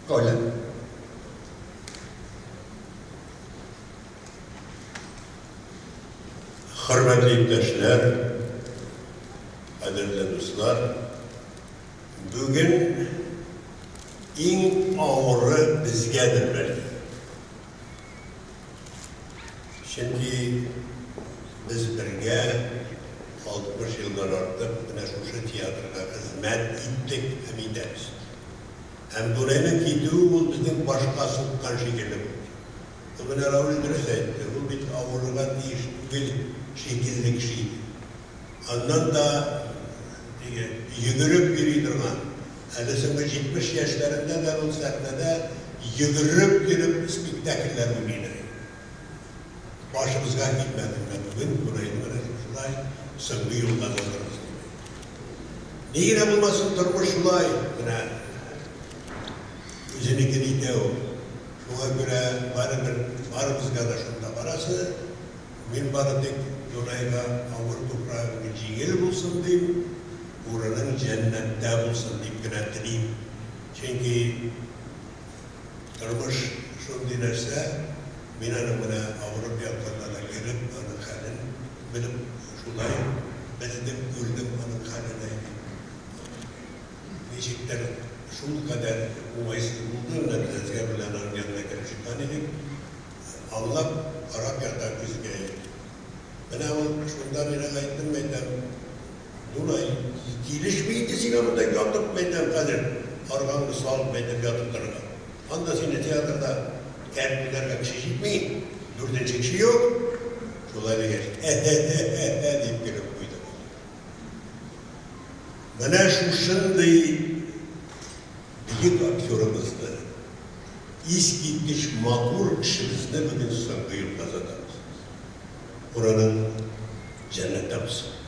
Коля. Хөрмәтле иптәшләр, кадерле дуслар, бүген иң авыры безгәдер бәлки. Чөнки без бергә 60 елдан артык менә шушы театрга хезмәт иттек һәм итәбез. Һәм Дунайның китүе ул безнең башка суккан шикелле булды. Ул менә Равил дөрес әйтте, ул бит авырырга тиеш түгел шикелле кеше иде. Аннан да теге йөгереп йөри торган, әле соңгы 70 яшьләрендә дә ул сәхнәдә йөгереп йөреп спектакльләр уйный иде. Башыбызга килмәде менә бүген Дунайны менә шушылай соңгы юлга озатырбыз дип. Ни генә булмасын, тормыш шулай менә үзенекен итә ул. Шуңа күрә барыбер барыбызга да шунда барасы. Мин бары тик Дунайга авыр туфрагың җиңел булсын дим, урының җәннәттә булсын дип кенә телим. Чөнки тормыш шундый нәрсә, мин аның менә авырып ятканда да кереп, аның хәлен белеп, шулай белдем, күрдем аның хәлен әйе. Ничектер шулкадәр уңайсыз булды, менә без Әзгә белән аның янына кереп чыккан идек. Аңлап, карап ята күзгә. Менә ул шунда мин аңа әйттем, мәйтәм, Дунай, килешми инде сиңа монда ятып, мәйтәм, хәзер аркаңны салып, мәйтәм, ятып торырга. Анда сине театрда тәрбияләргә кеше җитми, дүртенче кеше юк. Шулай дигәч, ә-һә-һә-һә-һә дип көлеп куйды ул. Менә шушындый бөек актерыбызны, искиткеч матур кешебезне бүген соңгы юлга озатабыз. Урының җәннәттә булсын.